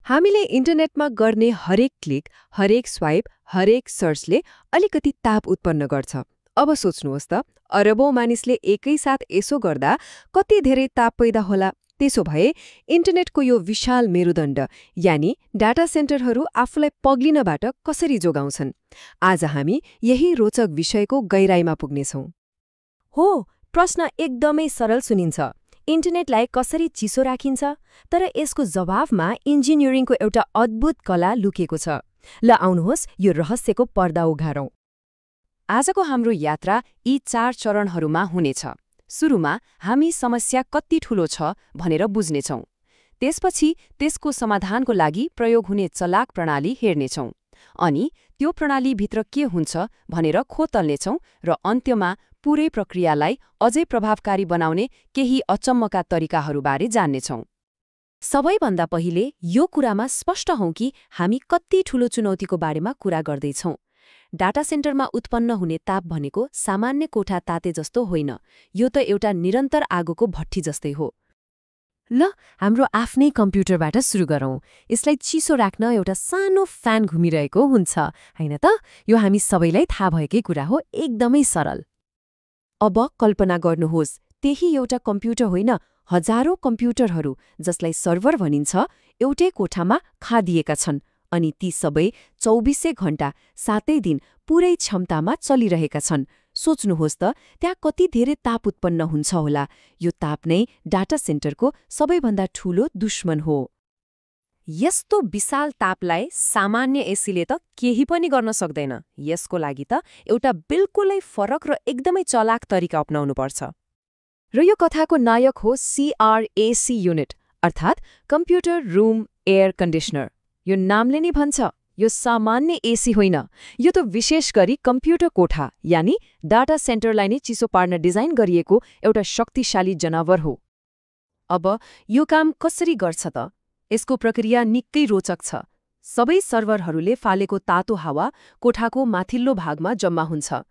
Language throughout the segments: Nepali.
हामीले इन्टरनेटमा गर्ने हरेक क्लिक, हरेक स्वाइप, हरेक सर्चले अलिकति ताप उत्पन्न गर्छ। अब सोच्नुहोस् त, अरबौं मानिसले एकैसाथ यसो गर्दा कति धेरै ताप पैदा होला। त्यसो भए इन्टरनेटको यो विशाल मेरुदण्ड यानि डाटा सेन्टरहरू आफूलाई पग्लिनबाट कसरी जोगाउँछन्? आज हामी यही रोचक विषयको गहिराईमा पुग्नेछौँ। हो, प्रश्न एकदमै सरल सुनिन्छ। इन्टरनेटलाई कसरी चिसो राखिन्छ? तर यसको जवाफमा इन्जिनियरिङको एउटा अद्भुत कला लुकेको छ। ल आउनुहोस् यो रहस्यको पर्दा उघारौँ। आजको हाम्रो यात्रा यी 4 चरणहरूमा हुनेछ। सुरुमा हामी समस्या कति ठूलो छ भनेर बुझ्नेछौँ। त्यसपछि त्यसको समाधानको लागि प्रयोग हुने चलाक प्रणाली हेर्नेछौँ। अनि त्यो प्रणालीभित्र के हुन्छ भनेर खोतल्नेछौँ र अन्त्यमा पूरै प्रक्रियालाई अझै प्रभावकारी बनाउने केही अचम्मका तरिकाहरूबारे जान्नेछौँ। सबैभन्दा पहिले यो कुरामा स्पष्ट हौं कि हामी कति ठूलो चुनौतीको बारेमा कुरा गर्दैछौँ। डाटा सेन्टरमा उत्पन्न हुने ताप भनेको सामान्य कोठा ताते जस्तो होइन, यो त एउटा निरन्तर आगोको भट्टी जस्तै हो। ल हाम्रो आफ्नै कम्प्युटरबाट सुरु गरौँ। यसलाई चिसो राख्न एउटा सानो फ्यान घुमिरहेको हुन्छ, होइन त? यो हामी सबैलाई थाहा भएकै कुरा हो, एकदमै सरल। अब कल्पना गर्नुहोस्, त्यही एउटा कम्प्युटर होइन, हजारौं कम्प्युटरहरू जसलाई सर्भर भनिन्छ, एउटै कोठामा खादिएका छन्। अनि ती सबै 24 घण्टा 7 दिन पूरै क्षमतामा चलिरहेका छन्। सोच्नुहोस् त, त्यहाँ कति धेरै ताप उत्पन्न हुन्छ होला। यो ताप नै डाटा सेन्टरको सबैभन्दा ठूलो दुश्मन हो। यस्तो विशाल तापलाई सामान्य एसीले त केही पनि गर्न सक्दैन। यसको लागि त एउटा बिल्कुलै फरक र एकदमै चलाक तरिका अपनाउनुपर्छ। र यो कथाको नायक हो CRAC युनिट, अर्थात् कम्प्युटर रुम एयर कन्डिसनर। यो नामले नै भन्छ, यो सामान्य एसी होइन, यो त विशेष गरी कम्प्युटर कोठा यानि डाटा सेन्टरलाई नै चिसो पार्न डिजाइन गरिएको एउटा शक्तिशाली जनावर हो। अब यो काम कसरी गर्छ त? यसको प्रक्रिया निकै रोचक छ। सबै सर्भरहरूले फालेको तातो हावा कोठाको माथिल्लो भागमा जम्मा हुन्छ।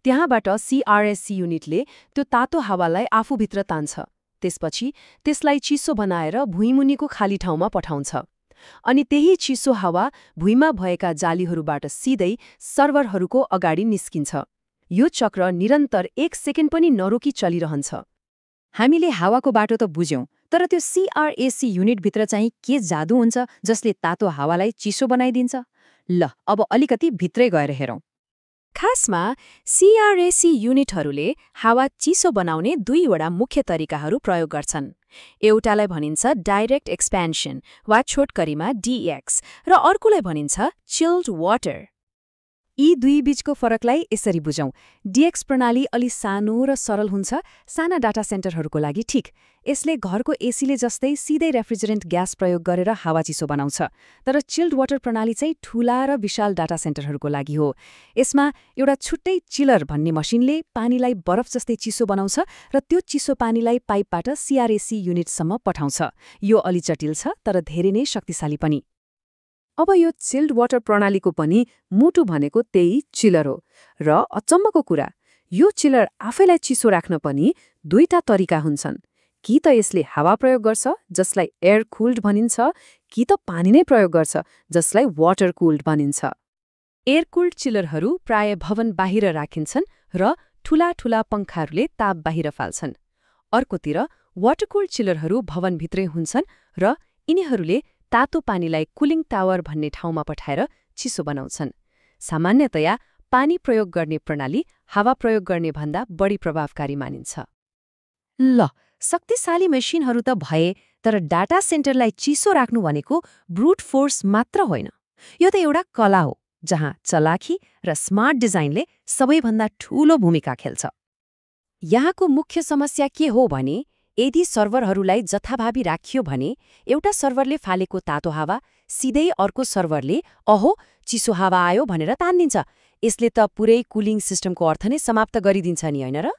त्यहाँबाट CRAC युनिटले त्यो तातो हावालाई आफूभित्र तान्छ। त्यसपछि त्यसलाई चिसो बनाएर भुइँमुनिको खाली ठाउँमा पठाउँछ। अनि त्यही चिसो हावा भुइँमा भएका जालीहरूबाट सिधै सर्भरहरूको अगाडि निस्किन्छ। यो चक्र निरन्तर 1 सेकेन्ड पनि नरोकी चलिरहन्छ। हामीले हावाको बाटो त बुझ्यौं, तर त्यो CRAC युनिटभित्र चाहिँ के जादु हुन्छ जसले तातो हावालाई चिसो बनाइदिन्छ? ल अब अलिकति भित्रै गएर हेरौँ। खासमा CRAC युनिटहरूले हावा चिसो बनाउने 2वटा मुख्य तरिकाहरू प्रयोग गर्छन्। एउटालाई भनिन्छ डाइरेक्ट एक्सपेन्सन वा छोटकरीमा DX र अर्कोलाई भनिन्छ चिल्ड वाटर। यी दुई बीचको फरकलाई यसरी बुझौँ। DX प्रणाली अलि सानो र सरल हुन्छ, साना डाटा सेन्टरहरूको लागि ठिक। यसले घरको एसीले जस्तै सिधै रेफ्रिजरेन्ट ग्यास प्रयोग गरेर हावा चिसो बनाउँछ। तर चिल्ड वाटर प्रणाली चाहिँ ठूला र विशाल डाटा सेन्टरहरूको लागि हो। यसमा एउटा छुट्टै चिलर भन्ने मसिनले पानीलाई बरफ जस्तै चिसो बनाउँछ र त्यो चिसो पानीलाई पाइपबाट CRAC युनिटसम्म पठाउँछ। यो अलि जटिल छ, तर धेरै नै शक्तिशाली पनि। अब यो चिल्ड वाटर प्रणालीको पनि मुटु भनेको त्यही चिलर हो। र अचम्मको कुरा, यो चिलर आफैलाई चिसो राख्न पनि 2टा तरिका हुन्छन्। कि त यसले हावा प्रयोग गर्छ जसलाई एयर कुल्ड भनिन्छ, कि त पानी नै प्रयोग गर्छ जसलाई वाटर कुल्ड भनिन्छ। एयर कुल्ड चिलरहरू प्राय भवन बाहिर राखिन्छन् र ठूला ठूला पंखाहरूले ताप बाहिर फाल्छन्। अर्कोतिर वाटर कुल्ड चिलरहरू भवनभित्रै हुन्छन् र यिनीहरूले तातो पानीलाई कुलिङ टावर भन्ने ठाउँमा पठाएर चिसो बनाउँछन्। सामान्यतया पानी प्रयोग गर्ने प्रणाली हावा प्रयोग गर्ने भन्दा बढी प्रभावकारी मानिन्छ। ल शक्तिशाली मेसिनहरू त भए, तर डाटा सेन्टरलाई चिसो राख्नु भनेको ब्रुट फोर्स मात्र होइन। यो त एउटा कला हो जहाँ चलाखी र स्मार्ट डिजाइनले सबैभन्दा ठूलो भूमिका खेल्छ। यहाँको मुख्य समस्या के हो भने, यदि सर्भरहरूलाई जथाभावी राखियो भने एउटा सर्भरले फालेको तातो हावा सिधै अर्को सर्भरले अहो चिसो हावा आयो भनेर तान्दिन्छ। यसले त पुरै कुलिङ सिस्टमको अर्थ नै समाप्त गरिदिन्छ नि, होइन र?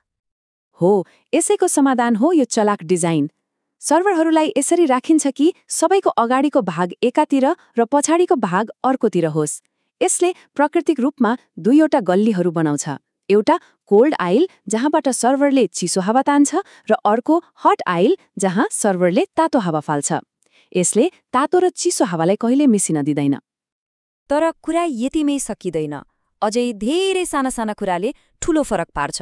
हो, यसैको समाधान हो यो चलाक डिजाइन। सर्भरहरूलाई यसरी राखिन्छ कि सबैको अगाडिको भाग एकातिर र पछाडिको भाग अर्कोतिर होस्। यसले प्राकृतिक रूपमा 2वटा गल्लीहरू बनाउँछ। एउटा कोल्ड आइल जहाँबाट सर्भरले चिसो हावा तान्छ र अर्को हट आइल जहाँ सर्भरले तातो हावा फाल्छ। यसले तातो र चिसो हावालाई कहिले मिसिन दिँदैन। तर कुरा यतिमै सकिँदैन। अझै धेरै साना साना कुराले ठूलो फरक पार्छ।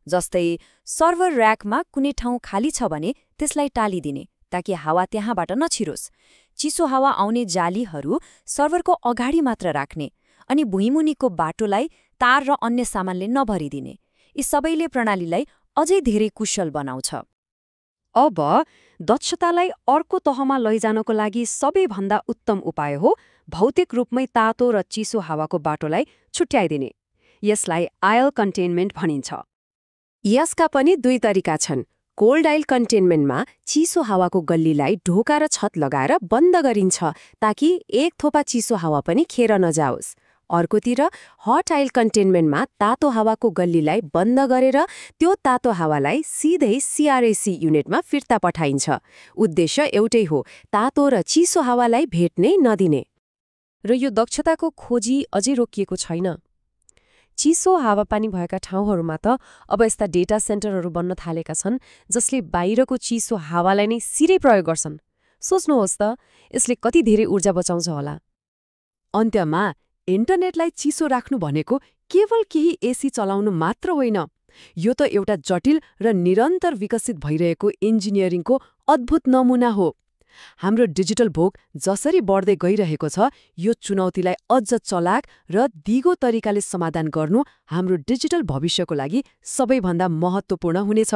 जस्तै सर्भर र्याकमा कुनै ठाउँ खाली छ भने त्यसलाई टालिदिने ताकि हावा त्यहाँबाट नछिरोस्। चिसो हावा आउने जालीहरू सर्भरको अगाडि मात्र राख्ने अनि भुइँमुनिको बाटोलाई तार र अन्य सामानले नभरिदिने। यी सबैले प्रणालीलाई अझै धेरै कुशल बनाउँछ। अब दक्षतालाई अर्को तहमा लैजानको लागि सबैभन्दा उत्तम उपाय हो भौतिक रूपमै तातो र चिसो हावाको बाटोलाई छुट्याइदिने। यसलाई आयल कन्टेनमेन्ट भनिन्छ। यसका पनि दुई तरिका छन्। कोल्ड आयल कन्टेनमेन्टमा चिसो हावाको गल्लीलाई ढोका र छत लगाएर बन्द गरिन्छ ताकि एक थोपा चिसो हावा पनि खेर नजाओस्। अर्कोतिर हट आयल कन्टेनमेन्टमा तातो हावाको गल्लीलाई बन्द गरेर त्यो तातो हावालाई सिधै CRAC युनिटमा फिर्ता पठाइन्छ। उद्देश्य एउटै हो, तातो र चिसो हावालाई भेट्नै नदिने। र यो दक्षताको खोजी अझै रोकिएको छैन। चिसो हावापानी भएका ठाउँहरूमा त अब यस्ता डेटा सेन्टरहरू बन्न थालेका छन् जसले बाहिरको चिसो हावालाई नै सिधै प्रयोग गर्छन्। सोच्नुहोस् त, यसले कति धेरै ऊर्जा बचाउँछ होला। अन्त्यमा इन्टरनेटलाई चिसो राख्नु भनेको केवल केही एसी चलाउनु मात्र होइन। यो त एउटा जटिल र निरन्तर विकसित भइरहेको इन्जिनियरिङको अद्भुत नमुना हो। हाम्रो डिजिटल भोग जसरी बढ्दै गइरहेको छ, यो चुनौतीलाई अझ चलाक र दिगो तरिकाले समाधान गर्नु हाम्रो डिजिटल भविष्यको लागि सबैभन्दा महत्त्वपूर्ण हुनेछ।